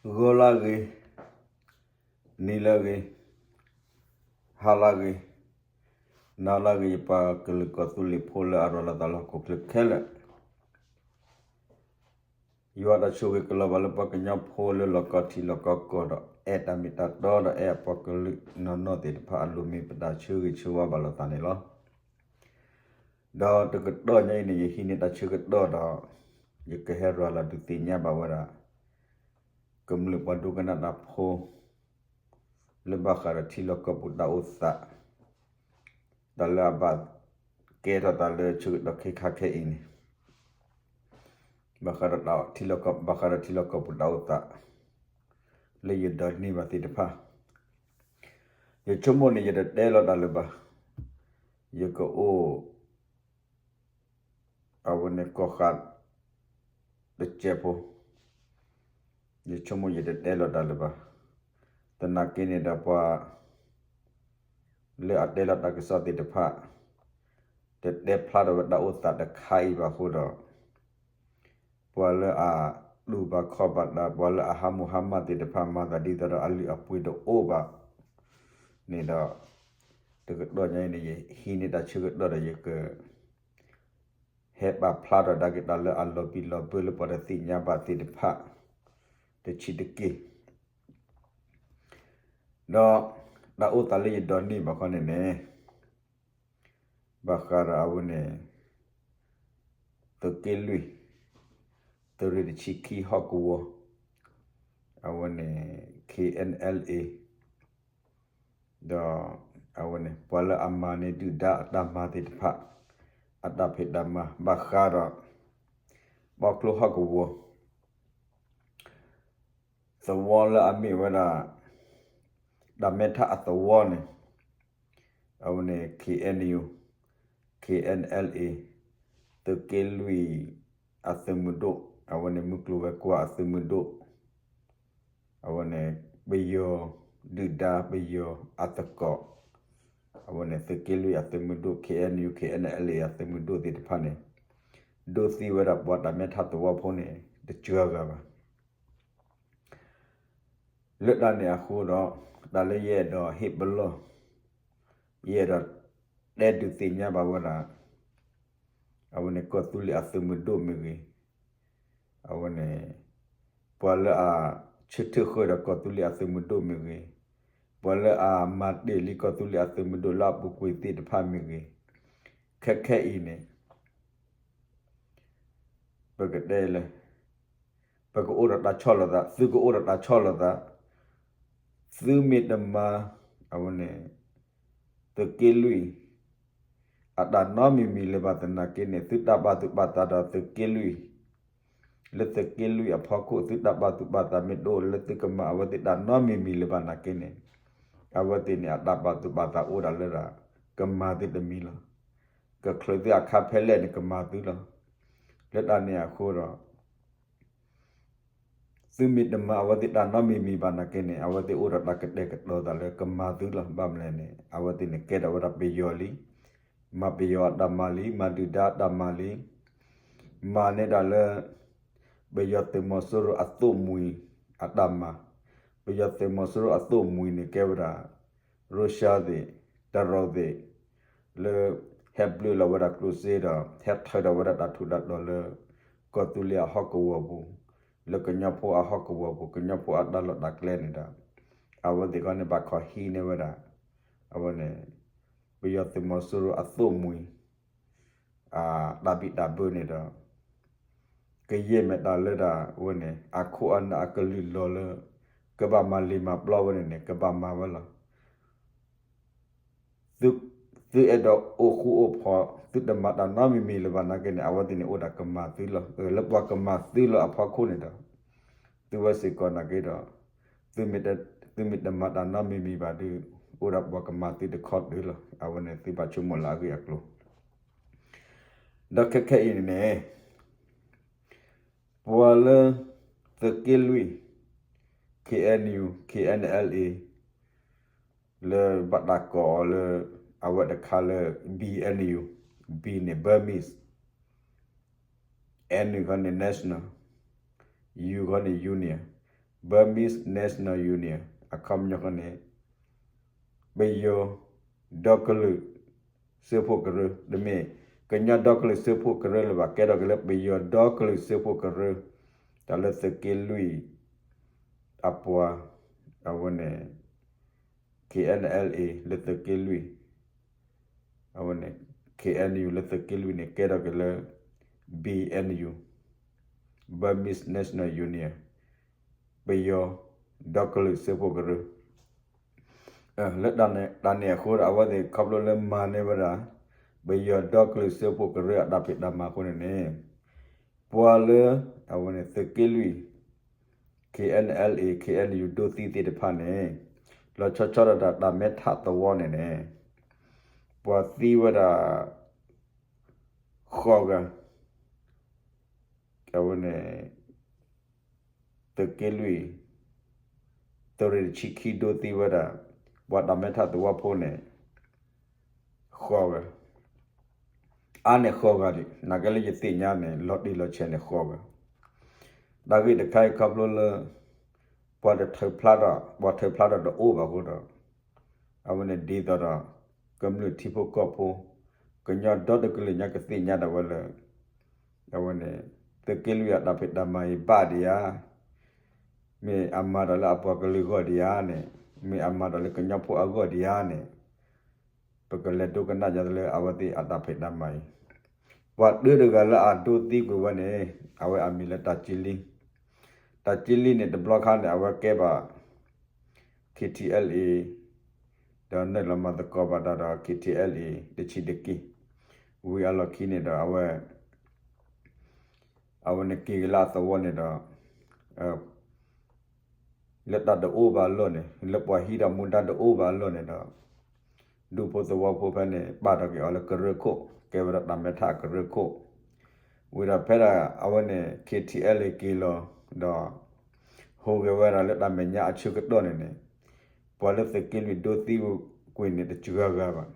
ဂီၤလၢအဂ့ၤ, နံၤလၢအဂ့ၤ, ဟါလၢအဂ့ၤ, နၤလၢအဂ့ၤ ယပှၤကလုာ်ကီၢ်သူလ့ၤဖိလၢအရၤလီၤသးလၢဟီၣ်ခိၣ်ချၢခဲလၢာ်, ယွၤတၢ်ဆိၣ်ဂ့ၤကလီၤဘၣ်လၢပှၤကညီဖိလၢလီၢ်ကီၢ်ထံလီၢ်ကီၢ်ကီၢ်ဒီး အဲၣ်တၢ်မ့ၢ်တၢ်တီဒီးအဲၣ်အပှၤကလုာ်နီၢ်နီၢ်သ့ၣ်တဖၣ်အလိၤမ့ၢ်ပတၢ်ဆၢဂ့ၤဆၢဝါဘၣ်လိာ်သးန့ၣ်လီၤ. ဒီးတကတီၢ်ညါအံၤန့ၣ် ယဟံးန့ၢ်တၢ်ဆၢကတီၢ်ဒီး ယကဟဲရၤလီၤဒုးသ့ၣ်ညါဘၣ်ဝဲဒၣ် ကမျၢၢ်ပှၤဒိကနၣ်တၢ်ဖိ လၢဘၣ်ဃးဒီးထံလီၢ်ကီၢ်ပူၤတၢ်အိၣ်သး, တၢ်လၢအဘၣ်ကဲထီၣ်သးလၢဆၢကတီၢ်ခဲခါခဲအံၤန့ၣ် ဘၣ်ဃးဒီးထံလီၢ်ကီၢ်ပူၤတၢ်အိၣ်သး လၢယဒိးန့ၢ်ဘၣ်သ့ၣ်တဖၣ်, ယဆိကမိၣ်န့ၣ် ယတတဲလီၤတၢ်လၢၤဘၣ်, ယကအိၣ် အဝဲန့ၣ်ကီၢ်ဃာ်တစဲးဖိ, ယဆိကမိၣ်ယတတဲလီၤတၢ်လၢၤဘၣ်, သနာ်က့န့ၣ်ဒီးပှၤ လၢအတဲလီၤတၢ်ကစီၣ်သ့ၣ်တဖၣ် တတဲဖျါထီၣ်ဝဲတၢ်အိၣ်သးတခါအံၤဘၣ်အဃိဒီး ပှၤလၢအတူၢ်ဘၣ်ခီၣ်ဘၣ်တၢ် ပှၤလၢအဟးမူဟးမၢ်သ့ၣ်တဖၣ် မၤသးဒ်သိးဒီးအလုၢ်အပှ့ၤတအိၣ်ဘၣ်န့ၣ်ဒီး တကတီၢ်ညါအံၤန့ၣ် ယဟံးန့ၢ်တၢ်ဆၢကတီၢ်ဒီးယက ဟဲပာ်ဖျါထီၣ်ဒၣ်က့ၤတၢ်လၢအလီၤဘံၣ်လီၤဘၢလၢပှၤတသ့ၣ်ညါဘၣ်သ့ၣ်တဖၣ် တဆံးတက့ၢ်. ဒီးတၢ်အိၣ်သးလၢယဒိးန့ၢ်ဘၣ်ခီန့ၣ်န့ၣ် ဘၣ်ဃးဒီးအဝဲန့ၣ် သုးက့လွံၢ် သုးရ့ၣ်တဆံခံဟီၣ်ကဝီၤ အဝဲန့ၣ် K N L A ဒီးအဝဲန့ၣ် ပှၤလၢအမၤန့ၢ်ဒုၣ်ဒါအတၢ်မၤသ့ၣ်တဖၣ် အတၢ်ဖံးတၢ်မၤ ဘၣ်ဃးဒီး ဘီကျိဟီၣ်ကဝီၤ သဝီလၢအမ့ၢ်ဝဲဒၣ် တၢ်မဲထးအသဝီန့ၣ် အဝဲန့ၣ် K N U, K N L A သုးက့လွံၢ်အသုးမုၢ်ဒိၣ် အဝဲန့ၣ် မုၢ်ကျိၤဝဲၤကွာ်အသုးမုၢ်ဒိၣ် အဝဲန့ၣ် ပယီၤဒုၣ်ဒါ ပယီၤအသကိး အဝဲန့ၣ် သုးက့လွံၢ်အသုးမုၢ်ဒိၣ် K N U, K N L A အသုးမုၢ်ဒိၣ်သ့ၣ်တဖၣ်န့ၣ် ဒိးသံဝဲဒၣ်ပှၤတၢ်မဲထးသဝီဖိန့ၣ် တစှၤဂၤဘၣ်. လၢတၢ်န့ၣ်အဃိဒီး တၢ်လၢယအဲၣ်ဒိးဟ့ၣ်ပလီၢ် ယအဲၣ်ဒိးတဲဒုးသ့ၣ်ညါဘၣ်ဝဲဒၣ် အဝဲန့ၣ် ကီၢ်သူလ့ၤအသုးမုၢ်ဒိၣ်မ့ၢ်ဂ့ၤ, အဝဲန့ၣ် ပှၤလၢအဆၢထၢၣ်ဃုာ်ဒီးကီၢ်သူလ့ၤအသုးမုၢ်ဒိၣ်မ့ၢ်ဂ့ၤ, ပှၤလၢအမၤတ့ၢ်လံကီၢ်သူလ့ၤအသုးမုၢ်ဒိၣ်လၢအပူၤကွံာ်သ့ၣ်တဖၣ်မ့ၢ်ဂ့ၤ, ခဲခဲအံၤန့ၣ် ပကတဲလၢ ပကအိၣ်ဒီးတၢ်ဆီၣ်လီၤသး, သုကအိၣ်ဒီးတၢ်ဆီၣ်လီၤသး, သုမ့ၢ်တမၤ အဝဲန့ၣ် သုးက့လွံၢ် အတၢ်နီတမံၤမံၤလၢၤဘၣ်သနာ်က့န့ၣ် သုတၢ်ပာ်သူၣ်ပာ်သးဒီးသုးက့လွံၢ် လၢသုးက့လွံၢ်အဖီခိၣ် သုတၢ်ပာ်သူၣ်ပာ်သးမ့ၢ်တအိၣ်လၢသုကမၤအဝဲသ့ၣ်တၢ်နီတမံၤမံၤလၢၤဘၣ်နာ်က့န့ၣ် အဝဲသ့ၣ်န့ၣ် အတၢ်ပာ်သူၣ်ပာ်သးအိၣ်ဒၣ်လၢဒၣ် ကမၤသုတမံၤလီၤ. ကချုးသုအခါဖဲလဲၣ်န့ၣ် ကမၤသုလီၤ. လၢတၢ်န့ၣ်အဃိဒီး သုမ့ၢ်တမၤအဝဲသ့ၣ်တၢ်နီတမံၤမံၤဘၣ်နာ်က့န့ၣ် အဝဲသ့ၣ်အိၣ်ဒီးတၢ်ကတဲာ်ကတီၤသးလၢကမၤသုလီၤ. ဘၣ်မနုၤလဲၣ်န့ၣ် အဝဲသ့ၣ်န့ၣ်ကဲထီၣ်ဝဲဒၣ်ပယီၤလံ, မၤပယီၤအတၢ်မၤလံ, မၤဒုၣ်ဒါအတၢ်မၤလံ, မၤန့ၢ်ဒၣ်လၢ ပယီၤသုးမီၤစိရိၤအသိၣ်မှံၤအတၢ်မၤ, ပယီၤသုးမီၤစိရိၤအသိၣ်မှံၤန့ၣ်ကဲဝဲဒၣ် ရၢၡါသ့ၣ်, တရူးသ့ၣ်, လၢ ဟဲဘျုးလီၤဝဲဒၣ်ကျိၣ်စ့ဒီး ဟဲထၢထီၣ်ဝဲဒၣ်တၢ်ထူးတၢ်တီၤလၢ ကီၢ်သူလ့ၤအဟီၣ်ကဝီၤပူၤ, လၢကညီဖိအဟီၣ်ကဝီၤပူၤ, ကညီဖိအတၢ်လီၢ်တၢ်ကျဲန့ၣ်ဒီး အဝဲသ့ၣ်ခီန့ၣ် ဘၣ်ခီဟံးန့ၢ်ဝဲဒၣ် အဝဲန့ၣ် ပယီၤသုးမီၤစိရိၤအသိၣ်မှံၤ တၢ်ဘံၣ်တၢ်ဘၢန့ၣ်ဒီး ကယဲၢ်မ့ၢ်တၢ်လၢဒၣ်ဝဲန့ၣ် အခိၣ်အနၢ်အကလုၢ်လီၤလၢ ကဘၣ်မၤလံာ်မၤပျီဝဲန့ၣ်န့ၣ် ကဘၣ်မၤဝဲလီၤ. သုအဲၣ်ဒိးအိၣ်ဃူအိၣ်ဖိး သုတမၤတၢ်နီတမံၤမံၤလၢၤဘၣ်နာ်က့န့ၣ် အဝဲသ့ၣ်န့ၣ်အိၣ်ဒၣ်ကမၤသုလီၤ. လၢပှၤကမၤသုလီၤအဖီခိၣ်န့ၣ်ဒီး သုဝဲစ့ၢ်ကီးနာ်က့ဒီး သုမ့ၢ်တမၤတၢ်နီတမံၤမံၤဘၣ်ဒီး အိၣ်ဒၣ်ပှၤကမၤသုတခီတၢၢ်လီၤ. အဝဲန့ၣ်သုဘၣ်ဆိကမိၣ်လၢအဂ့ၢ်အကျိၤ ဒီးခဲခဲအံၤန့ၣ်န့ၣ် ပှၤလၢ သုးက့လွံၢ် K N U, K N L A လၢဘၣ်တၢ်ကိးအီၤလၢ အဝဲတခါလၢ B N U, B န့ၣ် Burmese, N ခီန့ၣ် National, U ခီန့ၣ် Union, Burmese National Union အခီပညီဃီန့ၣ် ပယီၤဒီကလုာ်စၢဖှိၣ်ကရၢ, တမ့ၢ် ကညီဒီကလုာ်စၢဖှိၣ်ကရၢလၢၤဘၣ်, ကဲထီၣ်က့ၤလၢပယီၤဒီကလုာ်စၢဖှိၣ်ကရၢ, တၢ်လၢသုးက့လွံၢ်အပှၤ, အဝဲန့ၣ် K N L A လၢသုးက့လွံၢ်, အဝဲန့ၣ် K N U လၢသုးက့လွံၢ်န့ၣ် ကဲထီၣ်က့ၤလၢ B N U, Burmese National Union, ပယီၤဒီကလုာ်စၢဖှိၣ်ကရၢ လၢတၢ်န့ၣ်အဃိဒီး အဝဲသ့ၣ်ခီဖျိလၢမၤန့ၢ်ဝဲဒၣ် ပယီၤဒီကလုာ်စၢဖှိၣ်ကရၢအတၢ်ဖံးတၢ်မၤအဃိန့ၣ်န့ၣ်, ပှၤလၢ အဝဲန့ၣ် သုးက့လွံၢ်, K N L A, K N U ဒိသံသ့ၣ်တဖၣ်န့ၣ်, လီၤဆီဆီဒၣ်တၢ်မ့ၢ်ထးသဝီန့ၣ်န့ၣ်, ပှၤသံဝဲဒၣ် ဃိးဂၤ, အဝဲန့ၣ် သုးက့လွံၢ် သုးရ့ၣ်တဆံခံဒိသံဝဲဒၣ် ပှၤတၢ်မဲထးသဝီဖိန့ၣ် ဃိးဂၤ, အါန့ၢ်ဃိးဂၤဒံး, နာ်က့လၢယသ့ၣ်ညါန့ၣ် လီၤတံၢ်လီၤဆဲးန့ၣ်ဃိးဂၤ, တၢ်ဂ့ၢ်တခါအံၤခီဖျိလၢ ပှၤတထုးဖျါဒီး ပှၤထုးဖျါဒီးတအိၣ်ဘၣ်အဃိဒီး အဝဲန့ၣ်ဒ်သိးဒီး ကမျၢၢ်ထံဖိကီၢ်ဖိ ကညီဒီတကလုာ်ညါကသ့ၣ်ညါဒၣ်ဝဲလၢ အဝဲန့ၣ် သုးက့လွံၢ်အတၢ်ဖံးတၢ်မၤအံၤဘၣ်ဒံးဧါ, မ့ၢ်အမၤတၢ်လၢအပှၤကလုာ်အဂီၢ်ဒံးဧါန့ၣ်, မ့ၢ်အမၤတၢ်လၢကညီဖိအဂီၢ်ဒံးဧါန့ၣ်, ပကလဲၤဒိကနၣ်ညါလၢအဝဲသ့ၣ်အတၢ်ဖံးတၢ်မၤအံၤ, ပှၤတၢတဂၤလၢအဒိသံကွံာ်ဝဲန့ၣ် အဝဲအမံၤလၢတၢ်ကံလံ, တၢ်ကံလံန့ၣ် တဘျီခါန့ၣ် အဝဲကဲဘၣ် K T L A ဒီးနုာ်လီၤမၤသကိးဘၣ်တၢ်ဒီး K T L A တဆံးတက့ၢ်, ဝံၤအလီၢ်ခံန့ၣ်ဒီး အဝဲ အဝဲန့ၣ်က့ၤက့ၤလၢအသဝီန့ၣ်ဒီး လၢတၢ်တအိၣ်ဘၣ်အလီၢ်န့ၣ် လၢပှၤဟံးဒီးမူဒါတအိၣ်ဘၣ်အလီၢ်န့ၣ်ဒီး ဒူဖိသဝီဖိဖဲန့ၣ် ပာ်ထီၣ်က့ၤအီၤလၢကရၢခိၣ် ကဲဝဲဒၣ်တၢ်မဲထးအကရၢခိၣ်, ဝံၤဒီးဖဲဒၣ်အဝဲန့ၣ် K T L A က့ၤလီၤဒီး ဟူးဂဲၤဝဲဒၣ်လၢတၢ်မဲာ်ညါအဆၢကတီၢ်န့ၣ်န့ၣ် ပှၤလၢသုးက့လွံၢ်ဒိသံကွံာ်န့ၣ်တစှၤဂၤဘၣ်,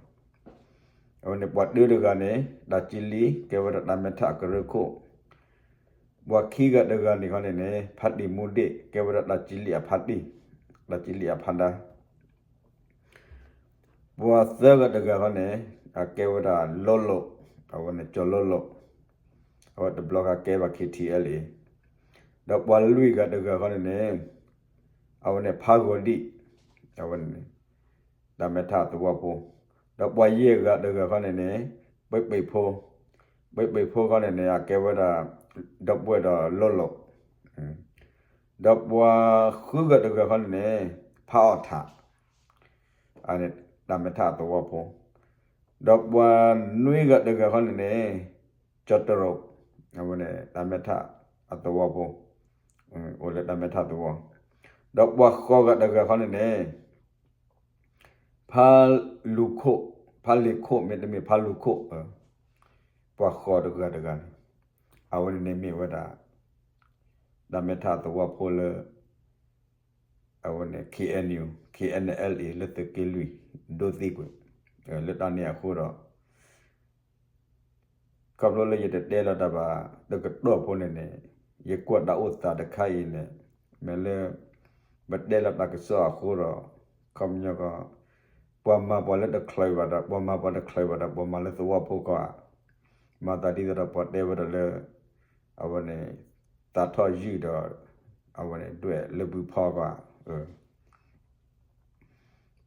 အဝဲန့ၣ်ပှၤတၢတဂၤန့ၣ် တၢ်ကံလံ ကဲဝဲဒၣ်တၢ်မဲထးအကရၢခိၣ်, ပှၤခံဂၤတဂၤန့ၣ်ခီန့ၣ်န့ၣ် ဖးတံၢ်မူဒ့ၣ် ကဲဝဲဒၣ်တၢ်ကံလံအဖးတံၢ်, တၢ်ကံလံအဖးဒါ ပှၤသၢဂၤတဂၤဃီန့ၣ် အကဲဝဲဒၣ်လီလိာ်, အဝဲန့ၣ်ကၠီၤလီလိာ်, အဝဲတဘျီဃီကဲဘၣ် K T L A, ဒီးပှၤလွံၢ်ဂၤတဂၤဃီန့ၣ်န့ၣ် အဝဲန့ၣ်ဖးဂီၤဒံၣ်, အဝဲန့ၣ် တၢ်မဲထးအသဝီဖိ, ဒီးပှၤယဲၢ်ဂၤတဂၤဃီန့ၣ်န့ၣ် ပ့ပ့ၣ်ဖိ, ပ့ပ့ၣ်ဖိဃီန့ၣ်န့ၣ် အကဲဝဲဒၣ် ဒီပုၢ်ဝဲၢ်ဒီးလီလိာ် ဒီးပှၤဃုဂၤတဂၤဃီန့ၣ်န့ၣ် ဖးအီၣ်ထး, အန့ၣ်တၢ်မဲထးအသဝီဖိ, ဒီးပှၤနွံဂၤတဂၤဃီန့ၣ်န့ၣ် ကၠီၤတရိး, အဝဲန့ၣ်တၢ်မဲထးအသဝီဖိ, အိၣ်လၢတၢ်မဲထးသဝီ, ဒီးပှၤဃိးဂၤတဂၤဃီန့ၣ်န့ၣ် ဖးလူၤခိၣ်, ဖးလ့ၤခိၣ် မ့တမ့ၢ်ဖးလူၤခိၣ်, ပှၤဃိးတဂၤတဂၤန့ၣ် အဝဲန့ၣ်န့ၣ်မ့ၢ်ဝဲဒၣ် တၢ်မဲထးအသဝီဖိလၢ အဝဲန့ၣ် K N U, K N L A လၢသုးက့လွံၢ် ဒိသံကွံာ်, လၢတၢ်န့ၣ်အဃိဒီး ခီဖျိလၢယတတဲလီၤတၢ်ဘၣ်တကတီၢ်ဖိန့ၣ်န့ၣ် ယကွၢ်တၢ်အိၣ်သးတခါအံၤန့ၣ် မ့ၢ်လၢ ပတဲလီၤတၢ်ကစီၣ်အဃိဒီး ခီပညီကီး ပှၤမၤပှၤလၢတချုးဘၣ်ဒီး ပှၤမၤပှၤတချုးဘၣ်ဒီး ပှၤမၤလၢသဝီဖိကီးဧါ, မၤသးဒ်သိးဒီးပှၤတဲဝဲဒၣ်လၢ အဝဲန့ၣ် သးထီၣ်ယုၢ်ဒီး အဝဲန့ၣ်ဒွဲၣ်လၢဘုဖီကီးဧါ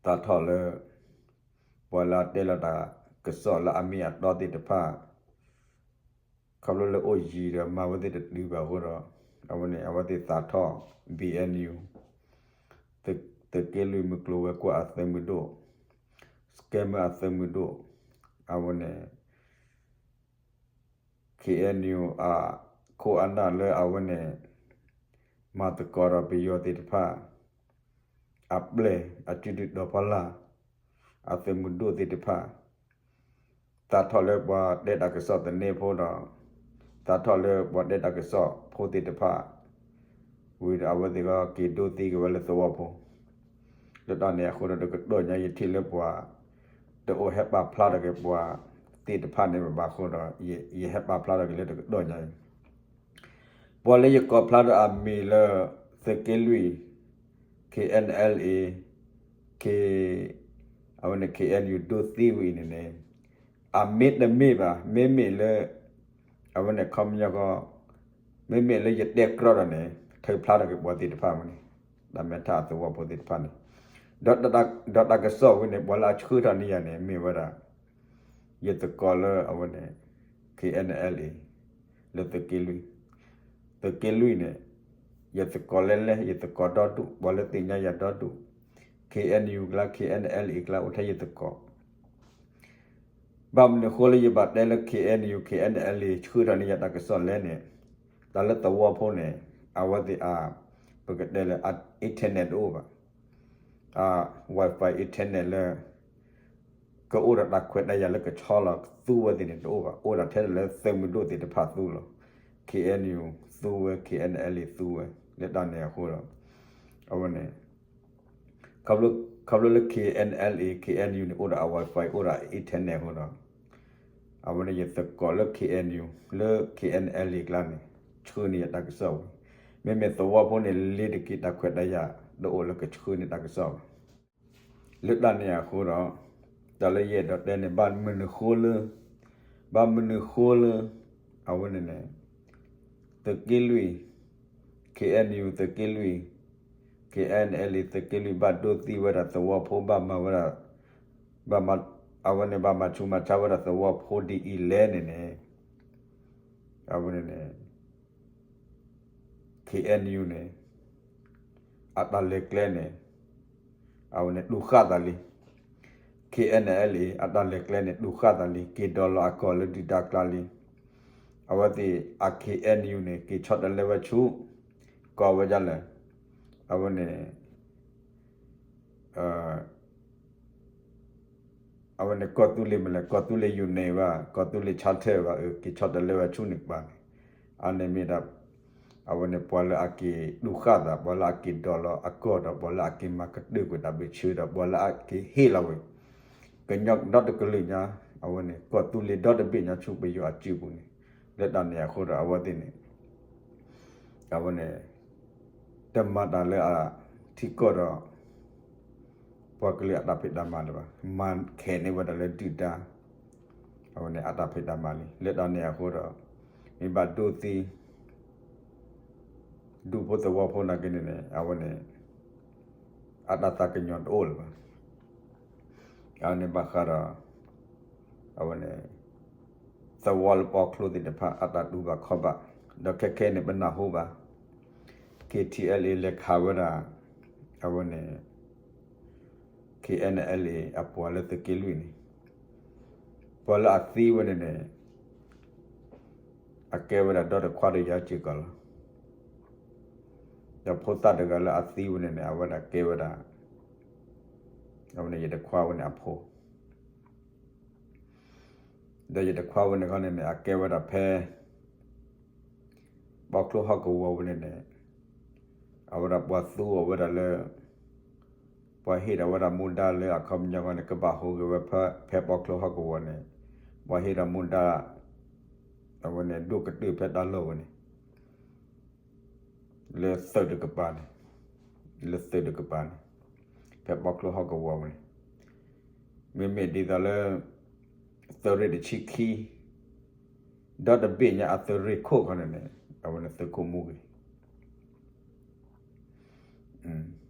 သးထီၣ်လၢ ပှၤလၢအတဲလီၤတၢ်ကစီၣ်လၢအမ့ၢ်အတီသ့ၣ်တဖၣ် ခီဖျိလၢအိၣ်ယံၤဒီးမၤဝဲသ့ၣ်တတုၤဘၣ်အဃိဒီး အဝဲန့ၣ် အဝဲသ့ၣ်သးထီၣ် B N U သုးက့လွံၢ်မုၢ်ကျိၤဝဲၤကွာ်အသုးမုၢ်ဒိၣ် scammer အသုးမုၢ်ဒိၣ် အဝဲန့ၣ် K N U အခိၣ်အနၢ်လၢအဝဲန့ၣ် မၤသကိးဒီးပယီၤသ့ၣ်တဖၣ် အပျဲၢ်အစုဒုၣ်တီၤဖီလာ် အသုးမုၢ်ဒိၣ်သ့ၣ်တဖၣ် သးထီၣ်လၢပှၤတဲတၢ်ကစီၣ်သန့ဖိဒီး သးထီၣ်လၢပှၤတဲတၢ်ကစီၣ်ဖိသ့ၣ်တဖၣ် ဝံၤဒီးအဝဲသ့ၣ်ကက့ၤဒိသံက့ၤဝဲလၢသဝီဖိ လၢတၢ်န့ၣ်အဃိဒီးတကတီၢ်ညါယထံၣ်လၢပှၤ တအိၣ်ဟဲပာ်ဖျါထီၣ်က့ၤပှၤသ့ၣ်တဖၣ်န့ၣ်ဘၣ်အဃိဒီး ယဟဲပာ်ဖျါထီၣ်က့ၤလၢတကတီၢ်ညါအံၤ ပှၤလၢယကိးဖျါထီၣ်အမံၤလၢ သုးက့လွံၢ် K N L A, K, အဝဲန့ၣ် K N U ဒိသံဝဲအံၤန့ၣ်န့ၣ်, အမ့ၢ်တမ့ၢ်ဘၣ်, မ့မ့ၢ်လၢ အဝဲန့ၣ်ခီပညီဃီ, မ့မ့ၢ်လၢယတဲကြီဒီးန့ၣ် ထုးဖျါထီၣ်က့ၤပှၤသ့ၣ်တဖၣ်ဝဲန့ၣ်, တၢ်မဲထးအသဝီဖိသ့ၣ်တဖၣ်န့ၣ်, ဒီးတၢ်ကစီၣ်ဝဲန့ၣ် ပှၤလၢအဆှၢထီၣ်န့ၢ်ယၤန့ၣ် မ့ၢ်ဝဲဒၣ် ယသကိးလၢအဝဲန့ၣ် K N L A လၢသုးက့လွံၢ်, သုးက့လွံၢ်န့ၣ် ယသကိးလဲၣ်လဲၣ် ယသကိးဒီဒူၣ် ပှၤလၢသ့ၣ်ညါယၤဒီဒူၣ်, K N U ကျါ K N L A ကျါ အိၣ်ထဲယသကိး ဘၣ်မနုၤဃိလၢယဘၣ်တဲလၢ K N U K N L A ဆှၢထီၣ်န့ၢ်ယၤတၢ်ကစီၣ်လဲၣ်န့ၣ်, တၢ်လၢသဝီဖိန့ၣ် အဝဲသ့ၣ်အ, ပကတဲလၢ internet တအိၣ်ဘၣ်, အ Wi-Fi internet လၢ ကအိၣ်ဒီးတၢ်ခွဲးတၢ်ယာ်လၢကဆီလီၤသူဝဲသ့ၣ်န့ၣ်တအိၣ်ဘၣ်, အိၣ်ဒၣ်ထဲလၢသုးမုၢ်ဒိၣ်သ့ၣ်တဖၣ်သူလီၤ, K N U သူဝဲ K N L A သူဝဲ, လၢတၢ်န့ၣ်အဃိဒီး အဝဲန့ၣ် ခီဖျိလၢ K N L A K N U န့ၣ် အိၣ်ဒီးအ Wi-Fi အိၣ်ဒီးအ internet အဃိဒီး အဝဲန့ၣ်ယသကိးလၢ K N U လၢ K N L A ကျါန့ၣ် ဆှၢန့ၢ်ယၤတၢ်ကစီၣ်ဝဲ, မ့မ့ၢ်သဝီဖိန့ၣ် လ့ၤတက့ၤတၢ်ခွဲးတၢ်ယာ်တအိၣ်လၢကဆှၢန့ၢ်တၢ်ကစီၣ်ဝဲ, လၢတၢ်န့ၣ်အဃိဒီး တၢ်လၢယအဲၣ်ဒိးတဲန့ၣ် ဘၣ်မနုၤဃိလၢ, ဘၣ်မနုၤဃိလၢ အဝဲန့ၣ်န့ၣ် သုးက့လွံၢ် K N U သုးက့လွံၢ် K N L A သုးက့လွံၢ် ဘၣ်ဒိသံဝဲဒၣ်သဝီဖိ ဘၣ်မၤဝဲဒၣ်, ဘၣ်မၤ, အဝဲန့ၣ်ဘၣ်မၤဆူးမၤဆါဝဲဒၣ်သဝီဖိဒ်အံၤလဲၣ်န့ၣ်န့ၣ်, အဝဲန့ၣ်န့ၣ် K N U န့ၣ် အတၢ်လဲၤကျဲန့ၣ် အဝဲန့ၣ်တူၢ်ဃၣ်သးလံ, K N L A အတၢ်လဲၤကျဲန့ၣ် တူၢ်ဃၣ်သးလံ က့ၤဒိးလီၤအကီၢ်လၢဒုၣ်ဒါကျါလံ, အဝဲသ့ၣ်အ K N U န့ၣ် က့ၤဆီတလဲဝဲဆူ ကီၢ်ဝဲဒ်လဲၣ်, အဝဲန့ၣ် အဝဲန့ၣ်ကီၢ်သူလ့ၤမ့ၢ်လဲၣ် ကီၢ်သူလ့ၤ ယူၤန့ၣ် ဘၣ် ကီၢ်သူလ့ၤ ဆါထၢၣ် ဘၣ် အက့ၤဆီတလဲဝဲဆူန့ၣ်ကပၤန့ၣ်, အန့ၣ်မ့ၢ်ဒၣ် အဝဲန့ၣ်ပှၤလၢအက့ၤတူၢ်ဃၣ်သး ပှၤလၢအက့ၤဒိးလီၤအကီၢ်ဒီး ပှၤလၢအက့ၤမၤကတၢၢ်ကွံာ်တၢ်ဘျုးဆၢဒီး ပှၤလၢအက့ၤဟ့ၣ်လီၤဝဲ ကညီဒီတကလုာ်ညါ, အဝဲန့ၣ် ကီၢ်သူလ့ၤဒီတဘ့ၣ်ညါဆူပယီၤအစုပူၤန့ၣ်, လၢတၢ်န့ၣ်အဃိဒီး အဝဲသ့ၣ်န့ၣ် အဝဲန့ၣ် တမၤတၢ်လၢအထံကီၢ်ဒီး ပှၤကလုာ်အတၢ်ဖံးတၢ်မၤလၢၤဘၣ်, မၤခဲးန့ၢ်ဝဲဒၣ်လၢဒုၣ်ဒါ အဝဲန့ၣ်အတၢ်ဖံးတၢ်မၤလံ, လၢတၢ်န့ၣ်အဃိဒီး မ့ၢ်ဘၣ်ဒိသံ ဒူဖိသဝီဖိနာ်က့န့ၣ်န့ၣ် အဝဲန့ၣ် အတၢ်သးကညီၤတအိၣ်လၢၤဘၣ်, အဝဲန့ၣ်ဘၣ်ဃးဒီး အဝဲန့ၣ် သဝီလၢပီချိသ့ၣ်တဖၣ် အတၢ်တူၢ်ဘၣ်ခီၣ်ဘၣ်, ဒီးခဲခဲန့ၣ် ပနၢ်ဟူဘၣ် K T L A လဲၤခးဝဲဒၣ် အဝဲန့ၣ် K N L A အပှၤလၢသုးက့လွံၢ်န့ၣ်, ပှၤလၢအသံဝဲန့ၣ်န့ၣ် အကဲဝဲဒၣ်ဒီတခွါဒီးယၤစ့ၢ်ကီးလီၤ. ဒီးဖိသၣ်တဂၤလၢအသံဝဲန့ၣ်န့ၣ် အဝဲဒၣ်ကဲဝဲဒၣ် အဝဲန့ၣ်ယတခွါဝဲန့ၣ်အဖိ, ဒီးယတခွါဝဲန့ၣ်ခီန့ၣ်န့ၣ် အကဲဝဲဒၣ်ဖဲ ပီချိဟီၣ်ကဝီၤဝဲန့ၣ်န့ၣ် အဝဲဒၣ်ပှၤသူအီၤဝဲဒၣ်လၢ ပှၤဟ့ၣ်ဒီးဝဲဒၣ်မူဒါလၢအခီပညီန့ၣ် ကဘၣ်ဟူးဂဲၤဝဲဖဲပီချိဟီၣ်ကဝီၤန့ၣ်, ပှၤဟ့ၣ်ဒီးမူဒါ အဝဲန့ၣ်ဒိၣ်ကတၢၢ်ဖဲတၢ်လီၢ်ဝဲန့ၣ် လၢသုးတကပၤန့ၣ်, လၢသုးတကပၤန့ၣ် ဖဲပီချိဟီၣ်ကဝီၤဝဲန့ၣ်, မ့မ့ၢ်ဒ်သိးလၢ သုးရ့ၣ်တဆံခံ ဒီတဘ့ၣ်ညါအသုးရ့ၣ်ခိၣ်ခီန့ၣ်န့ၣ် အဝဲန့ၣ်သုးခိၣ်မူဂ့ၤ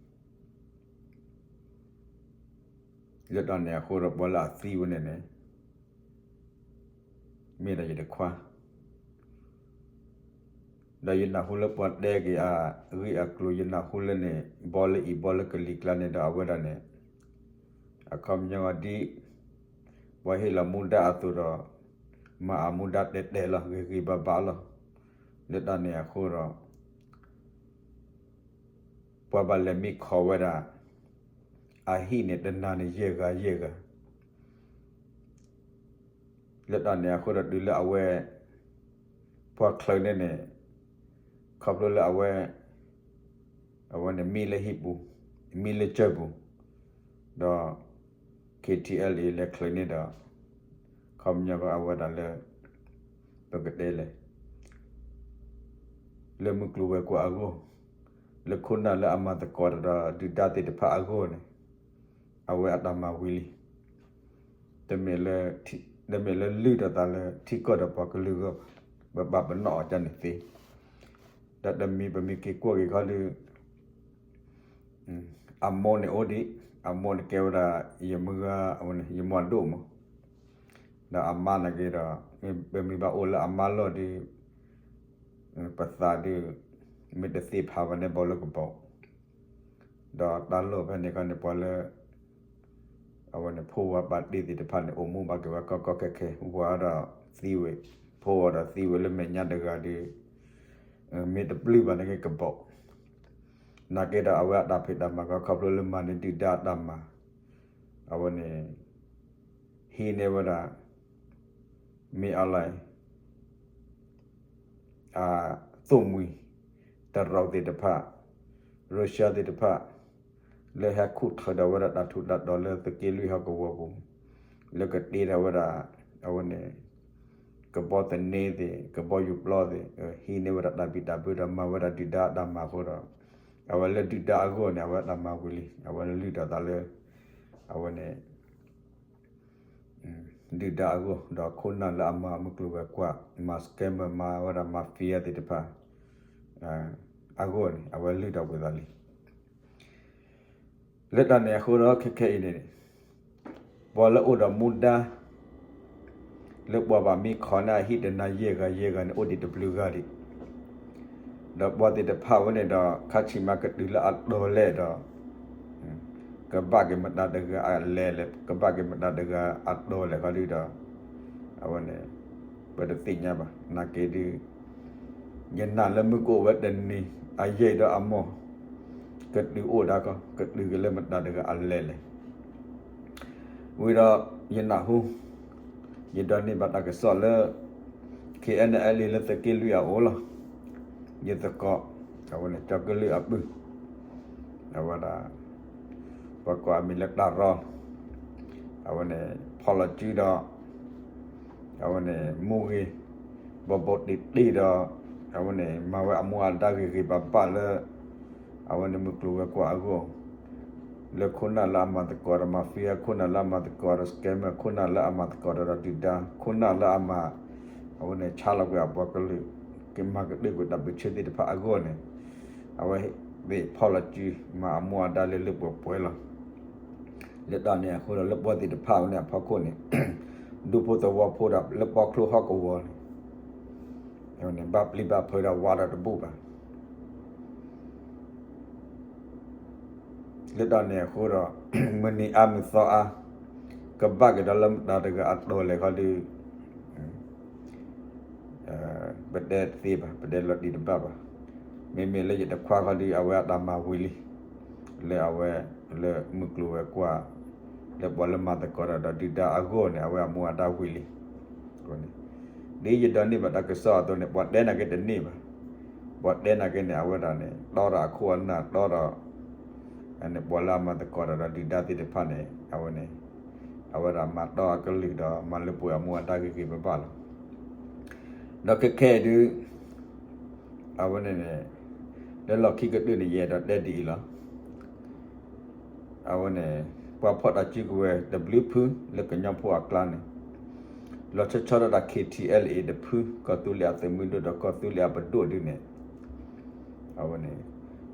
လၢတၢ်န့ၣ်အဃိဒီးပှၤလၢအသံဝဲန့ၣ်န့ၣ် မ့ၢ်ဒၣ်ယတခွါ, ဒီးယနၢ်ဟူလၢပှၤတဲက့ၤအဂ့ၢ်အကျိၤ ယနၢ်ဟူလၢန့ၣ် ဘီလၢအံၤဘီလၢကလံၤကျါန့ၣ်ဒီးအဝဲဒၣ်န့ၣ် အခီပညီဒ် ပှၤဟ့ၣ်လီၤမူဒါအသိးဒီး မၤအမူဒါတဲာ်တဲာ်လီၤ ဂ့ၤဂ့ၤဘၣ်ဘၣ်လီၤ. လၢတၢ်န့ၣ်အဃိဒီး ပှၤဘၣ်လဲၤမံခိးဝဲဒၣ် အဟံၣ်န့ၣ် တနၤန့ၣ်ယဲၢ်ဂၤယဲၢ်ဂၤ လၢတၢ်န့ၣ်အဃိဒီးတုၤလၢအဝဲ ပှၤချၢန့ၣ်န့ၣ် ခီဖျိလၢအဝဲ အဝဲန့ၣ်မံလၢဟံၣ်ပူၤ မံလၢကၢၢ်ပူၤ ဒီး K T L A လဲၤချၢန့ၣ်ဒီး ခီပညီအဝဲဒၣ်လၢ ပကတဲလဲၣ် လၢမုၢ်ကျိၤဝဲၤကွာ်အဂီၢ် လၢခိၣ်နၢ်လၢအမၤသကိးတၢ်ဒီးဒုၣ်ဒါသ့ၣ်တဖၣ်အဂီၢ်န့ၣ် အဝဲအတၢ်မၤဝံၤလံ. တမ့ၢ်လၢ တမ့ၢ်လၢလုၢ်ထီၣ်သးလၢထံကီၢ်ဒီးပှၤကလုာ်အဂီၢ်ဘၣ်, ပဘၣ်ပနီၣ်အီၤဒ်န့ၣ်သ့. ဒီးတမံၤပမ့ၢ်က့ၤကွၢ်က့ၤခီဒုး အမိၢ်န့ၣ်အိၣ်ဒံး, အမိၢ်န့ၣ်ကဲဝဲဒၣ် ယမုၢ်ဂၤ အဝဲန့ၣ် ယမိၢ်အဒိၣ်မး, ဒီးအမါန့ၣ်က့ၤဒီး ပမ့ၢ်ဘၣ်အိၣ်လၢအမါလီၢ်ဒုး ပသးဒုး မ့ၢ်တသ့ဖးဘၣ်န့ၣ် ဘၣ်လၢကဘီ, ဒီးတၢ်လီၢ်ဖဲန့ၣ်ခီန့ၣ် ပှၤလၢ အဝဲန့ၣ် ဖိဝၤပာ်တ့ၢ်သ့ၣ်တဖၣ်န့ၣ် အိၣ်မူဘၣ်က့ၤဝဲကီကီခဲခဲ, ဝၤဒီးသံဝဲ, ဖိဝၤဒီးသံဝဲလၢမဲာ်ညါတဂၤဒီး မ့ၢ်တပျုၢ်ဘၣ်န့ၣ်က့ၤကဘီ, နာ်က့ဒီးအဝဲအတၢ်ဖံးတၢ်မၤခီ ခီဖျိလၢမၤန့ၢ်ဒုၣ်ဒါအတၢ်မၤ, အဝဲန့ၣ် ဟံးန့ၢ်ဝဲဒၣ် မ့ၢ်အီၤလၢ အသိၣ်မှံၤ တရူးသ့ၣ်တဖၣ်, Russia သ့ၣ်တဖၣ် လၢဟဲခူၣ်ထီၣ်ဒီးဝဲဒၣ်တၢ်ထူးတၢ်တီၤလၢသုးက့လွံၢ်ဟီၣ်ကဝီၤပူၤ, လၢကတ့ထီၣ်ဝဲဒၣ် အဝဲန့ၣ် ကဘီသန့သ့ၣ် ကဘီယူၤပျီသ့ၣ် ဟံးန့ၢ်ဝဲဒၣ်တၢ်ဘံၣ်တၢ်ဘၢဒီးမၤဝဲဒၣ်ဒုၣ်ဒါအတၢ်မၤအဃိဒီး အဝဲလၢဒုၣ်ဒါအဂီၢ်န့ၣ် အဝဲအတၢ်မၤဝံၤလံ, အဝဲလုၢ်ထီၣ်သးလၢ အဝဲန့ၣ် ဒုၣ်ဒါအဂီၢ် ဒီးခိၣ်နၢ်လၢအမၤမုၢ်ကျိၤဝဲၤကွာ် မၤ scammer မၤဝဲဒၣ် mafia သ့ၣ်တဖၣ် အဂီၢ်န့ၣ် အဝဲလုၢ်ထီၣ်ကွံာ်သးလံ. လၢတၢ်န့ၣ်အဃိဒီးခဲခဲအံၤန့ၣ် ပှၤလၢအိၣ်ဒီးမူဒါ လၢပှၤဘၣ်မံခီန့ၣ်အဟံၣ်တနၤယဲၢ်ဂၤယဲၢ်ဂၤန့ၣ် အိၣ်ဒံးတဘျုးဂၤဒံး, ဒီးပှၤသ့ၣ်တဖၣ်ဝဲန့ၣ်ဒီး ခါဆံးမးကတုၤလၢအတီၤလဲၣ်ဒီး ကဘၣ်က့ၤမတၤတဂၤအလဲၤလဲၣ် ကဘၣ်က့ၤမတၤတဂၤအတီၤလဲၣ်ခီဒုဒီး အဝဲန့ၣ် ပတသ့ၣ်ညါဘၣ်. နာ်က့ဒု ယနာ်လၢမုၢ်ကအိၣ်ဝဲတနံၤ အယဲၢ်ဒီးအမိၢ် ကတုၤအိၣ်ဒၣ်ခီ ကတုၤက့ၤလၢမတၤတဂၤအလဲၤလဲၣ် ဝံၤဒီး ယနၢ်ဟူ ယဒိးန့ၢ်ဘၣ်တၢ်ကစီၣ်လၢ KNLA လၢသုးက့လွံၢ်အအိၣ်လီၤ. ယသကိး အဝဲန့ၣ် ကၠီကလုာ်အပုၢ် အဝဲဒၣ် ပှၤကိးအမံၤလၢတၢ်ရီ အဝဲန့ၣ် ဖီၣ်လီၤစုဒီး အဝဲန့ၣ် မူဂ့ၤ ဘီဘီတ့ၢ်တ့ၢ်ဒီး အဝဲန့ၣ် မၤဝဲအမူအဒါဂ့ၤဂ့ၤဘၣ်ဘၣ်လၢ အဝဲန့ၣ်မုၢ်ကျိၤဝဲၤကွာ်အဂီၢ် လၢခိၣ်နၢ်လၢအမၤသကိးဒီး mafia ခိၣ်နၢ်လၢအမၤသကိးဒီး scammer ခိၣ်နၢ်လၢအမၤသကိးဒီးဒုၣ်ဒါ ခိၣ်နၢ်လၢအမၤ အဝဲန့ၣ် ဆါလီၤကွံာ်အပှၤကလုာ် ကမၤကတၢၢ်ကွံာ်တၢ်ပၢၢ်ဆၢသ့ၣ်တဖၣ်အဂီၢ်န့ၣ် အဝဲသ့ၣ်ဖီၣ်လီၤစု မၤအမူအဒါလၢလၢပှဲၤပှဲၤလီၤ. လၢတၢ်န့ၣ်အဃိဒီး လၢပှၤသ့ၣ်တဖၣ်ဝဲန့ၣ်အဖီခိၣ်န့ၣ် ဒူဖိသဝီဖိဒီးလၢပီချိၣ်ဟီၣ်ကဝီၤန့ၣ် ဘၣ်ပျံၤဘၣ်ဖုးဒီးဝးဒီးတဘူၣ်ဘၣ်. လၢတၢ်န့ၣ်အဃိဒီး မုၢ်နံၤအါမုၢ်သီအါ ကဘၣ်က့ၤဒီးလၢမတၤတဂၤအတီၤလဲၣ်ခီဒု ပတဲတသ့ဘၣ် ပတဲလီၤတံၢ်တဘၣ်ဘၣ်. မ့မ့ၢ်လၢယတခွါခီဒု အဝဲအတၢ်မၤဝံၤလံ လၢအဝဲ လၢမုၢ်ကျိၤဝဲၤကွာ် လၢပှၤလၢမၤသကိးတၢ်ဒီးဒုၣ်ဒါအဂီၢ်န့ၣ် အဝဲအမူအဒါဝံၤလံ. ဒ်ယဒိးန့ၢ်ဘၣ်တၢ်ကစီၣ်အသိးန့ၣ် ပှၤတဲနာ်က့တန့ၢ်ဘၣ်. ပှၤတဲနာ်က့န့ၣ် အဝဲဒၣ်န့ၣ် တီဒီးအခိၣ်အနၢ်တီဒီး ပှၤလၢအမၤသကိးတၢ်ဒီးဒုၣ်ဒါသ့ၣ်တဖၣ်န့ၣ် အဝဲန့ၣ် အဝဲဒၣ်မၤတီအကလုာ်ဒီး မၤလၢပှဲၤအမူအဒါဂ့ၤဂ့ၤဘၣ်ဘၣ်လီၤ. ဒီးခဲခဲအံၤဒု အဝဲန့ၣ်န့ၣ် လၢလီၢ်ခံကတၢၢ်န့ၣ် ယအဲၣ်ဒိးတဲဒ်အံၤလီၤ. အဝဲန့ၣ် ပှၤဖီၣ်တၢ်စုကဝဲၤတဘျုးဖုလၢကညီဖိအကျါန့ၣ် လီၤဆီဆီဒၣ်တၢ် K T L A တဖု ကီၢ်သူလ့ၤအသုးမုၢ်ဒိၣ်ဒီးကီၢ်သူလ့ၤအပဒိၣ်ဒုန့ၣ် အဝဲန့ၣ်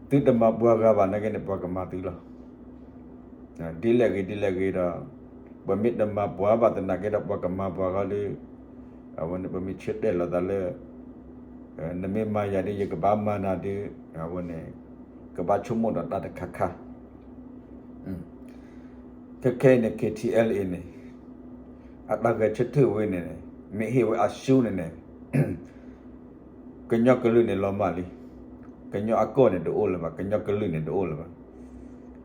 သုတမၤပှၤဂၤဘၣ်နာ်က့န့ၣ် ပှၤကမၤသုလီၤ. ဒ်လဲၣ်ဂ့ၤဒ်လဲၣ်ဂ့ၤဒီး ပမ့ၢ်တမၤပှၤဘၣ်သနာ်က့ဒီး ပှၤကမၤပှၤဂၤဒီး အဝဲန့ၣ် ပမ့ၢ်ဆၢတဲာ်လီၤသးလၢ နမ့ၢ်မၤယၤဒီး ယကဘၣ်မၤနၤဒီး အဝဲန့ၣ် ကဘၣ်ဆိကမိၣ်ဒီးတၢ်တခါခါ ခဲခဲအံၤန့ၣ် K T L A န့ၣ် အတၢ်ဂဲၤဆၢထၢၣ်ဝဲန့ၣ် မ့ၢ်ဟ့ၣ်ဝဲအရှုံးန့ၣ်န့ၣ် ကညီကလုာ်န့ၣ်လီၤမၢ်လံ. ကညီအကီၢ်န့ၣ်တအိၣ်လၢၤဘၣ်, ကညီကလုာ်န့ၣ်တအိၣ်လၢၤဘၣ်.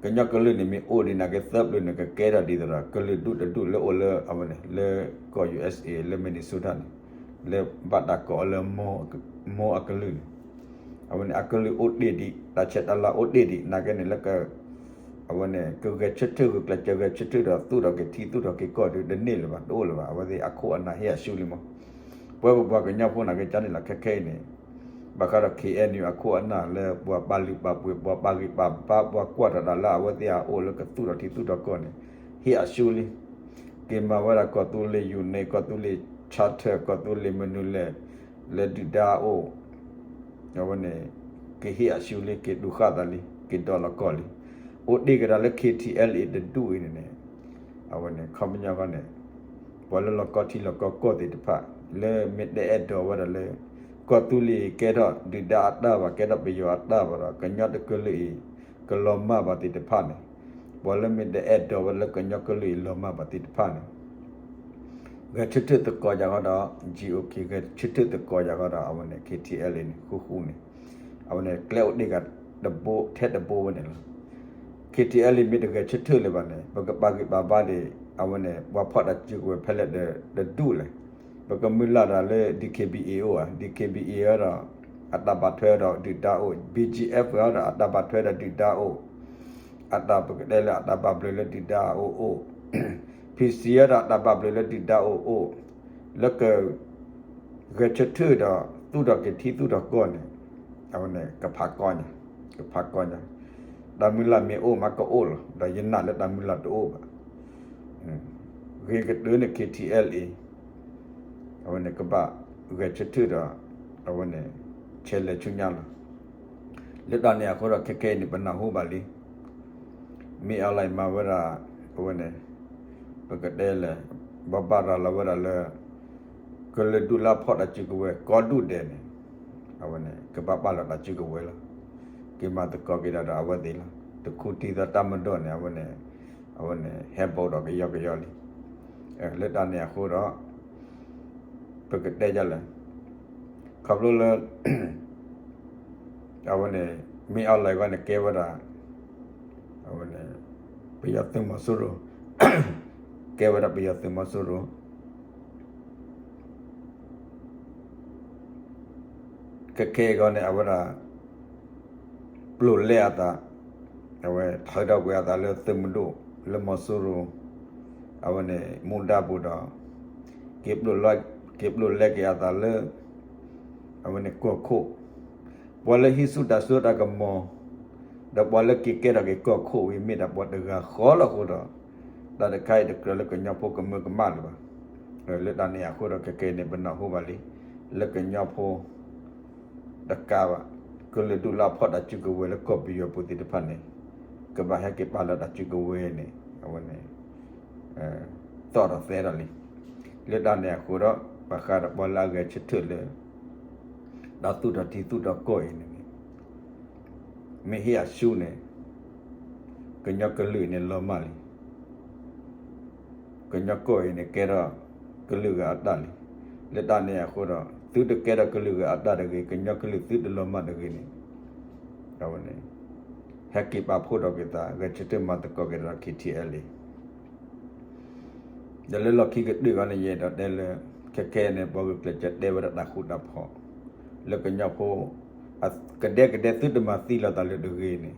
ကညီကလုာ်န့ၣ်မ့ၢ်အိၣ်ဒံးနာ်က့သၢပျၢၤန့ၣ် ကကဲထီၣ်ဒ်သိးဒီး ကလုာ်ဒူၣ်တဒူၣ်လၢအိၣ်လၢအဝဲန့ၣ် လၢကီၢ် U S A လၢ Minnesota န့ၣ် လၢဘၣ်တၢ်ကိးအီၤလၢ မီအကလုာ်န့ၣ် အဝဲန့ၣ် အကလုာ်အိၣ်တ့ၢ်ဒံး တၢ်ဆဲးတၢ်လၤအိၣ်တ့ၢ်ဒံး နာ်က့န့ၣ်လၢ အဝဲန့ၣ် ကဂဲၤဆၢထၢၣ်ဂုာ်ကျဲးစၢးဂဲၤဆၢထၢၣ်ဒီးသူၣ်ထီၣ်က့ၤထံသူၣ်ထီၣ်က့ၤကီၢ်ဒုး တန့ၢ်လၢၤဘၣ် တအိၣ်လၢၤဘၣ်. အဝဲသ့ၣ်အခိၣ်အနၢ်ဟ့ၣ်အရှုံးလံမီၢ်. ပဝဲပပှၤကညီဖိနာ်က့ ကန့ၣ်လီၤ ခဲခဲအံၤန့ၣ် ဘၣ်ဃးဒီး K N U အခိၣ်အနၢ်လၢပှၤပာ်လုၢ်ပာ်ပှ့ၤ ပှၤပာ်ဂံၢ်ပာ်ဘါ ပှၤကွၢ်ထီၣ်တၢ်လၢအဝဲသ့ၣ်အအိၣ်လၢကသူၣ်ထီၣ်ထံသူၣ်ထီၣ်ကီၢ်န့ၣ် ဟ့ၣ်အရှုံးလံ. က့ၤမၤဝဲဒၣ်ကီၢ်သူလ့ၤ unit ကီၢ်သူလ့ၤ charter ကီၢ်သူလ့ၤမနုၤလဲၣ် လၢဒုၣ်ဒါအအိၣ် အဝဲန့ၣ် ကဟ့ၣ်အရှုံးလံ က့ၤဒုးဃာ်သးလံ က့ၤဒိးလီၤကီၢ်လံ. အိၣ်တ့ၢ်ကဒါလၢ K T L A တဒူၣ်အံၤန့ၣ်န့ၣ် အဝဲန့ၣ် ခီပညီဃီန့ၣ် ပှၤလၢလီၢ်ကီထံလီၢ်ကီကီၢ်သ့ၣ်တဖၣ် လၢမ့ၢ်တအဲၣ်ဒိးဝဲဒၣ်လၢ ကီၢ်သူလ့ၤကဲထီၣ်ဒုၣ်ဒါအတၢ်ဘၣ် ကဲထီၣ်ပယီၤအတၢ်ဘၣ်ဒီး ကညီတကလုာ်အံၤ ကလီၤမၢ်ဘၣ်သ့ၣ်တဖၣ်န့ၣ် ပှၤလၢမ့ၢ်တအဲၣ်ဒိးဝဲလၢကညီကလုာ်အံၤလီၤမၢ်ဘၣ်သ့ၣ်တဖၣ်န့ၣ် ဂဲၤဆၢထၢၣ်သကိးယၤဃီဒီး G O K ဂဲၤဆၢထၢၣ်သကိးယၤဃီဒီး အဝဲန့ၣ် K T L A န့ၣ် ဃူဃူန့ၣ် အဝဲန့ၣ် ကျဲအိၣ်တ့ၢ်ဂၤတဘိထဲတဘိဝဲန့ၣ်လီၤ. K T L A မ့ၢ်တဂဲၤဆၢထၢၣ်လၢၤဘၣ်န့ၣ် ပကပာ်ဂံၢ်ပာ်ဘါဒံး အဝဲန့ၣ် ပှၤဖီၣ်တၢ်စုကဝဲၤဖဲလဲၣ်တဒူၣ်လဲၣ်. ပကမုၢ်လၢ်တၢ်လၢ D K B A အိၣ်ဧါ D K B A ဝဲဒီး အတၢ်ဘၣ်ထွဲဒီးဒုၣ်ဒါအိၣ် B G F ဝဲဒီးအတၢ်ဘၣ်ထွဲဒီးဒုၣ်ဒါအိၣ် အတၢ်ပကတဲလၢအတၢ်ဘၣ်ဘျုးလၢဒုၣ်ဒါအအိၣ်အိၣ် P C ဝဲဒီးအတၢ်ဘၣ်ဘျုးလၢဒုၣ်ဒါအအိၣ်အိၣ် လၢက ဂဲၤဆၢထၢၣ်ဒီးသူၣ်ထီၣ်က့ၤထံသူၣ်ထီၣ်ကီၢ်န့ၣ် အဝဲန့ၣ် ကဖးကီညါ ကဖးကီညါ တၢ်မုၢ်လၢ်မ့ၢ်အိၣ်မးကအိၣ်လီၤ ဒီးယနာ်လၢတၢ်မုၢ်လၢ်တအိၣ်ဘၣ်. ဂ့ၤကတၢၢ်န့ၣ် K T L A အဝဲန့ၣ် ကဘၣ်ဂဲၤဆၢထၢၣ်ဒီး အဝဲန့ၣ် ဆဲးလဲၤဆူညါလီၤ. လၢတၢ်န့ၣ်အဃိဒီး ခဲခဲအံၤန့ၣ် ပနၢ်ဟူဘၣ်လံ မ့ၢ်အလီၤမၤဝဲဒၣ် အဝဲန့ၣ် ပကတဲလဲၣ် ဘၣ်ဘၣ်ရၤလီၤဝဲဒၣ်လၢ ကလုာ်ဒူၣ်လၢအဖီၣ်တၢ်စုကဝဲၤကိးဒူၣ်ဒဲးန့ၣ် အဝဲန့ၣ် ကဘၣ်ပာ်လီၤတၢ်စုကဝဲၤလီၤ. က့ၤမၤသကိးက့ၤဒၣ်ဒီးအဝဲသ့ၣ်လီၤ. တခူထံသီတၢ်မၤဒိးန့ၣ် အဝဲန့ၣ် အဝဲန့ၣ် ဟဲဘိးဒီးကယီကယီလံ. လၢတၢ်န့ၣ်အဃိဒီး ပကတဲဒ်လဲၣ် ခီဖျိလၢ အဝဲန့ၣ် မ့ၢ်အီၤလဲၤဂီၢ်န့ၣ် ကဲဝဲဒၣ် အဝဲန့ၣ် ပယီၤသုးမီၤစိရိၤ ကဲဝဲဒၣ်ပယီၤသုးမီၤစိရိၤ ခဲခဲအံၤဂီၢ်န့ၣ် အဝဲဒၣ် ပျိာ်လဲအသး အဝဲထၢထီၣ်ကွံာ်အသးလၢသုးမုၢ်ဒိၣ် လၢမီၤစိရိၤ အဝဲန့ၣ် မူဒါပူၤဒီး က့ၤပျိာ်လဲက့ၤအသးလၢ အဝဲန့ၣ်ကီၢ်ခိၣ် ပှၤလၢဟံးဆူၣ်တၢ်စိတၢ်ကမီၤ ဒီးပှၤလၢက့ၤကဲထီၣ်က့ၤကီၢ်ခိၣ်ဝံၤ မ့ၢ်ဒၣ်ပှၤတဂၤဃီလီၤအဃိဒီး တၢ်တခါအံၤတကြၢးလၢကညီဖိကမၢကမၣ်လၢၤဘၣ်. လၢတၢ်န့ၣ်အဃိဒီး ခဲခဲအံၤန့ၣ် ပနၢ်ဟူဘၣ်လံ လၢကညီဖိ တကးဘၣ် ကလုာ်ဒူၣ်လၢအဖီၣ်တၢ်စုကဝဲၤလၢကီၢ်ပယီၤပူၤသ့ၣ်တဖၣ်န့ၣ် ကဘၣ်ဟဲက့ၤပာ်လီၤတၢ်စုကဝဲၤန့ၣ် အဝဲန့ၣ် သီၣ်ဒီးသဲဒီးလံ. လၢတၢ်န့ၣ်အဃိဒီး ဘၣ်ဃးဒီးပှၤလၢအဂဲၤဆၢထၢၣ်လၢ တၢ်သူၣ်ထီၣ်ထံသူၣ်ထီၣ်ကီၢ်အံၤန့ၣ်န့ၣ် မ့ၢ်ဟ့ၣ်အရှုံးန့ၣ် ကညီကလုာ်အံၤန့ၣ်လီၤမၢ်လံ. ကညီကီၢ်အံၤန့ၣ် ကဲထီၣ်ကလုာ်ဂၤအတၢ်လံ. လၢတၢ်န့ၣ်အဃိဒီး သုတကဲထီၣ်ကလုာ်ဂၤအတၢ်တဂ့ၤ, ကညီကလုာ်သုတလီၤမၢ်တဂ့ၤန့ၣ် အဝဲန့ၣ် ဟဲက့ၤပာ်ဖှိၣ်ထီၣ်က့ၤသး ဂဲၤဆၢထၢၣ်မၤသကိးက့ၤဒီး K T L A ဒီးလၢလီၢ်ခံကတၢၢ်ဂီၢ်န့ၣ် ယအဲၣ်ဒိးတဲလၢ ခဲခဲအံၤန့ၣ် ပှၤဂုာ်ကျဲးစၢးတဲဝဲဒၣ်တၢ်ဃူတၢ်ဖိး လၢကညီဖိ ကဒဲကဒဲသုတမၤသံလိာ်သးလၢတဂ့ၤန့ၣ်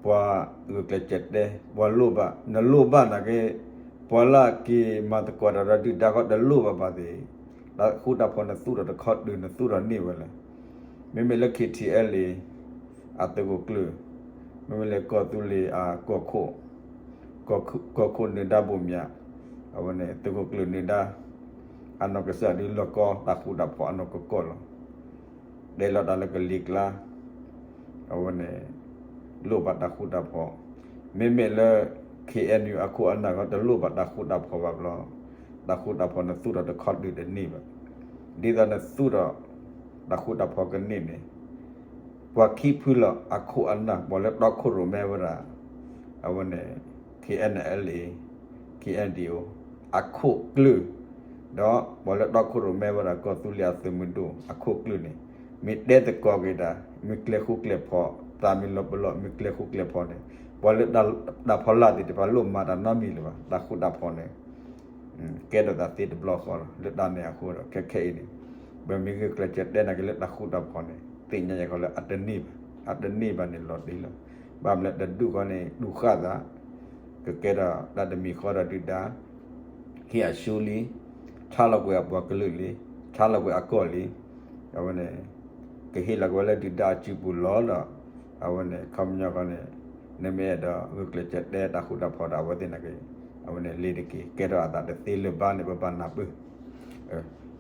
ပှၤဂုာ်ကျဲးစၢးတဲ ပှၤလိၣ်ဘၣ် နလိၣ်ဘၣ်နာ်က့ ပှၤလၢအက့ၤမၤသကိးတၢ်ဒီးဒုၣ်ဒါဃီတလိၣ်ဘၣ်ဘၣ်သ့ၣ် တၢ်ဃူတၢ်ဖိးနသူၣ်ထီၣ်တခီတုၤနသူၣ်ထီၣ်န့ၢ်ဝဲလဲၣ်. မ့မ့ၢ်လၢ K T L A အသုးခိၣ်ကျၢၢ်, မ့မ့ၢ်လၢကီၢ်သူလ့ၤအကီၢ်ခိၣ်, ကီၢ်ခိၣ်နၢၤဒါဘိၣ်မၠး, အဝဲန့ၣ် သုးခိၣ်ကျၢၢ်နၢၤဒါ အနီၢ်ကစၢ်ဒုးလီၢ်ကီတၢ်ဃူတၢ်ဖိးအနီၢ်ကီၢ်လီၤ. တဲလီၤတၢ်လၢကလံၤကျါ အဝဲန့ၣ် လိၣ်ဘၣ်တၢ်ဃူတၢ်ဖိး, မ့မ့ၢ်လၢ K N U အခိၣ်အနၢ်ဂီၢ် တလိၣ်ဘၣ်တၢ်ဃူတၢ်ဖိးဘၣ်ဘျီ, တၢ်ဃူတၢ်ဖိးနသူၣ်ထီၣ်တခီဒုးတန့ၢ်ဘၣ်. ဒ်သိးနသူၣ်ထီၣ်တၢ်ဃူတၢ်ဖိးကန့ၢ်န့ၣ် ပှၤခံဖုလီၤအခိၣ်အနၢ် ပှၤလၢတီခိၣ်ရိၣ်မဲဝဲဒၣ် အဝဲန့ၣ် K N L A, K N D O အခိၣ်ကျၢၢ်, ဒီးပှၤလၢတီခိၣ်ရိၣ်မဲဝဲဒၣ်ကီၢ်သူလ့ၤအသုးမုၢ်ဒိၣ်အခိၣ်ကျၢၢ်န့ၣ် မ့ၢ်တဲသကိးက့ၤတၢ် မ့ၢ်ကျဲဃူကျဲဖိး သးမ့ၢ်လီၤပလီၢ် မ့ၢ်ကျဲဃူကျဲဖိးန့ၣ် ပှၤလၢတၢ်ဖီလာ်သ့ၣ်တဖၣ်လိၣ်မၤတၢ်နီတမံၤလၢၤဘၣ်. တၢ်ဃူတၢ်ဖိးန့ၣ် ကဲထီၣ်သးသ့တဘျီဃီလီၤ. လၢတၢ်န့ၣ်အဃိဒီး ခဲခဲအံၤန့ၣ် ပမ့ၢ်ဂုာ်ကျဲးစၢးတဲနာ်က့လၢတၢ်ဃူတၢ်ဖိးန့ၣ် သ့ၣ်ညါယဲၢ်ဃီလၢအတန့ၢ်ဘၣ်, အတန့ၢ်ဘၣ်န့ၣ်လီၤတံၢ်လီၤ. ဘၣ်မနုၤတဒူၣ်ဃီန့ၣ် ဒူၣ်ဃာ်သး ကကဲထီၣ်တၢ်တမံၤဃီဒီးဒုၣ်ဒါ ဟ့ၣ်အရှုံးလံ, ဆါလီၤကွံာ်အပှၤကလုာ်လံ, ဆါလီၤကွံာ်အကီၢ်လံ, အဝဲန့ၣ် ကဟ့ၣ်လီၤက့ၤဝဲလၢဒုၣ်ဒါအစုပူၤလီၤဒီး အဝဲန့ၣ် ခီပညီဃီန့ၣ် နမ့ၢ်အဲၣ်ဒိးဂုာ်ကျဲးစၢးတဲတၢ်ဃူတၢ်ဖိးဒီး အဝဲသ့ၣ်န့ၣ်က့ၤ အဝဲန့ၣ် လ့ၤတက့ၤ ကဲထီၣ်အသးတသ့လၢၤဘၣ်န့ၣ် ပဘၣ်နၢ်ပၢၢ်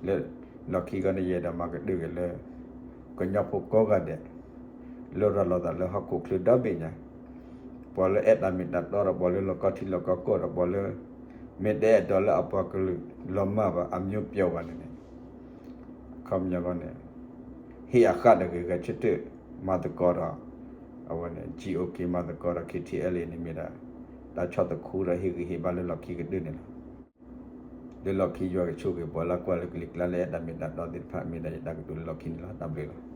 လၢလီၢ်ခံဃီန့ၣ် ယအဲၣ်ဒိးမၤကတၢၢ်က့ၤလၢ ကညီဖိကိးဂၤဒဲး လၢရၤလီၤသးလၢဟီၣ်ခိၣ်ချၢဒီဘ့ၣ်ညါ ပှၤလၢအဲၣ်တၢ်မ့ၢ်တၢ်တီဒီး ပှၤလၢလီၢ်ကီထံလီၢ်ကီကီၢ်ဒီး ပှၤလၢ မ့ၢ်တအဲၣ်ဒိးလၢအပှၤကလုာ်လီၤမၢ်ဘၣ် အမျိုးပျောက်ဘၣ်န့ၣ်န့ၣ် ခီပညီဃီန့ၣ် ဟ့ၣ်အဃၣ်ဒီးဂ့ၤဂဲၤဆၢထၢၣ် မၤသကိးဒီး အဝဲန့ၣ် GOK မၤသကိးဒီး KTLA န့ၣ်မ့ၢ်ဒၣ် တၢ်ဆီၣ်သခူဒီးဟ့ၣ်ဂံၢ်ဟ့ၣ်ဘါလၢလီၢ်ခံကတၢၢ်န့ၣ်လီၤ. လၢလီၢ်ခံယွၤကဆိၣ်ဂ့ၤပှၤလၢကွၢ်လၢကလံၤကျါလၢအဲၣ်တၢ်မ့ၢ်တၢ်တီသ့ၣ်တဖၣ် မ့ၢ်ဒၣ်ယတၢ်ကတိၤလၢလီၢ်ခံန့ၣ်လီၤ. တၢ်ဘျုးလီၤ.